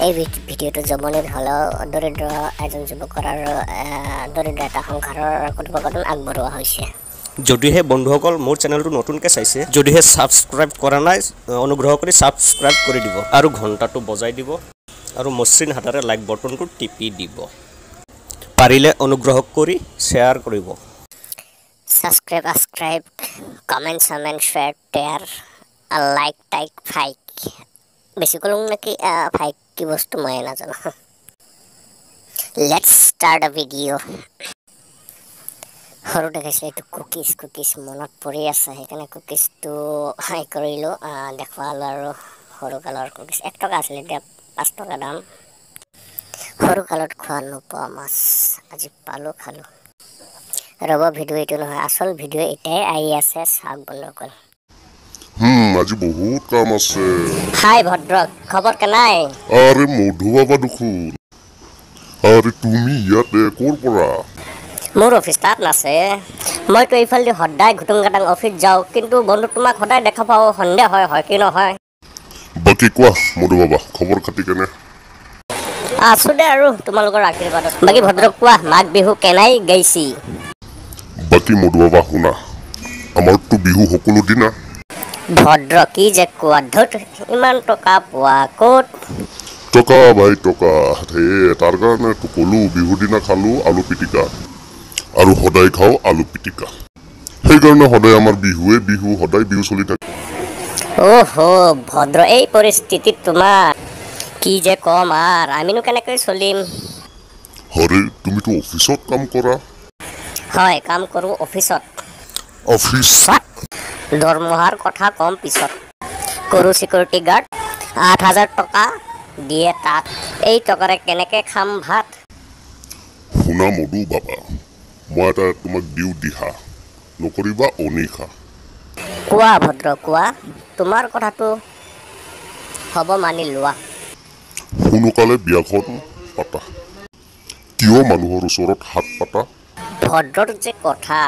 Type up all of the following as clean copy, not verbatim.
এই ভিডিঅ'টো জমনিৰ হ'লেও দৰিদ্ৰ এজন যুৱকৰ আৰু দৰিদ্ৰ এটা সংসাৰৰ কথোপকথন আগবঢ়োৱা হৈছে। যদিহে বন্ধুসকল মোৰ চেনেলটো নতুনকৈ চাইছে, যদিহে ছাবস্ক্ৰাইব কৰা নাই, অনুগ্ৰহ কৰি ছাবস্ক্ৰাইব কৰি দিব আৰু ঘণ্টাটো বজাই দিব আৰু মসৃণ হাতেৰে লাইক বটনটো টিপি দিব। পাৰিলে অনুগ্ৰহ কৰি শ্বেয়াৰ কৰিব। ছাবস্ক্ৰাইব আবস্ক্ৰাইব কমেণ্ট চমেণ্ট শ্বেয়াৰ টেয়াৰ লাইক টাইক ফাইক বেছি ক'লোঁ নেকি? ফাইক কি বস্তু ময়ে নাজানো। Let's start a video. সৰুতে খাইছিলোঁ এইটো কুকিজ, কুকিজ মনত পৰি আছে, সেইকাৰণে কুকিজটো হাই কৰিলোঁ, দেখুৱালোঁ। আৰু সৰুকালৰ কুকিজ 1 টকা আছিলে, এতিয়া 5 টকা দাম। সৰুকালত খোৱা নোপোৱা মাছ আজি পালোঁ, খালোঁ। ৰ'ব, ভিডিঅ' এইটো নহয়, আচল ভিডিঅ' এতিয়াই আহি আছে, চাওক বন্ধুসকল। আজি বহুত কাম আছে। হাই ভদ্ৰ, খবৰ কেনাই? আৰে মধু বাবা দেখোন, আৰে তুমি ইয়াতে ক'ৰ পৰা? মোৰ অফিচ তাত নাছে। মইতো এইফালেদি সদায় ঘুটুং ঘাটাং অফিচ যাওঁ, কিন্তু বন্ধু তোমাক সদায় দেখা পাওঁ, সন্দেহ হয়, হয় কি নহয়? বাকী কোৱা মধু বাবা, খবৰ খাতি কেনে? আছো দে আৰু তোমালোকৰ আশীৰ্বাদত। বাকী ভদ্ৰ কোৱা, মাঘ বিহু কেনাই গাইছি? বাকী মধু বাবা শুনা, আমাৰতো বিহু সকলো দিনা। ভদ্ৰ কি যে কোৱা, ধুত, ইমান টকা পোৱা ক'ত? টকা ভাই টকা, সেই তাৰ কাৰণেতো ক'লো বিহু দিনা খালো আলু পিটিকা আৰু সদায় খাওঁ আলু পিটিকা, সেইকাৰণে সদায় আমাৰ বিহুৱে বিহু, সদায় বিহু চলি থাকে। অহ ভদ্ৰ, এই পৰিস্থিতিত তোমাৰ কি যে কম আৰু, আমিনো কেনেকৈ চলিম? আৰে তুমিতো অফিচত কাম কৰা? হয়, কাম কৰোঁ অফিচত। অফিচত? দৰমহাৰ কথা কম পিছত। কৰোঁ চিকিউৰিটি গাৰ্ড, 8000 টকা দিয়ে তাত, এই টকাৰে কেনেকৈ খাম ভাত? শুনা মধু বাবা, মই এটা তোমাক দিওঁ দিহা, নকৰিবা অনিশা। কোৱা ভদ্ৰ কোৱা, তোমাৰ কথাটো হ'ব মানি লোৱা। সোনকালে বিয়াখন পাতা, কিয় মানুহৰ ওচৰত হাত পাতা? ভদ্ৰৰ যে কথা,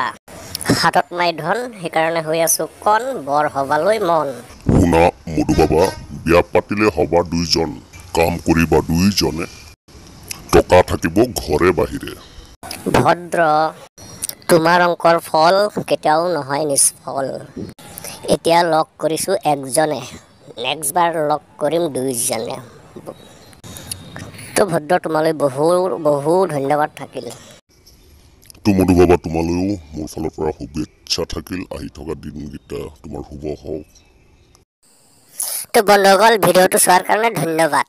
হাতত নাই ধন, সেইকাৰণে হৈ আছো কণ, বৰ হবালৈ মন। শুনা মধু বাবা, বিয়া পাতিলে হবা দুইজন, কাম কৰিবা দুইজনে, টকা থাকিব ঘৰে বাহিৰে। ভদ্ৰ, তোমাৰ অংকৰ ফল কেতিয়াও নহয় নিষ্ফল। এতিয়া লগ কৰিছোঁ একজনে, নেক্সট বাৰ লগ কৰিম দুইজনে। তো ভদ্ৰ, তোমালৈ বহু বহু ধন্যবাদ থাকিল। তো মধু বাবা, তোমালৈও মোৰ ফালৰ পৰা শুভেচ্ছা থাকিল, আহি থকা দিনকেইটা তোমাৰ শুভ হওক। তো বন্ধুসকল, ভিডিঅ'টো চোৱাৰ কাৰণে ধন্যবাদ।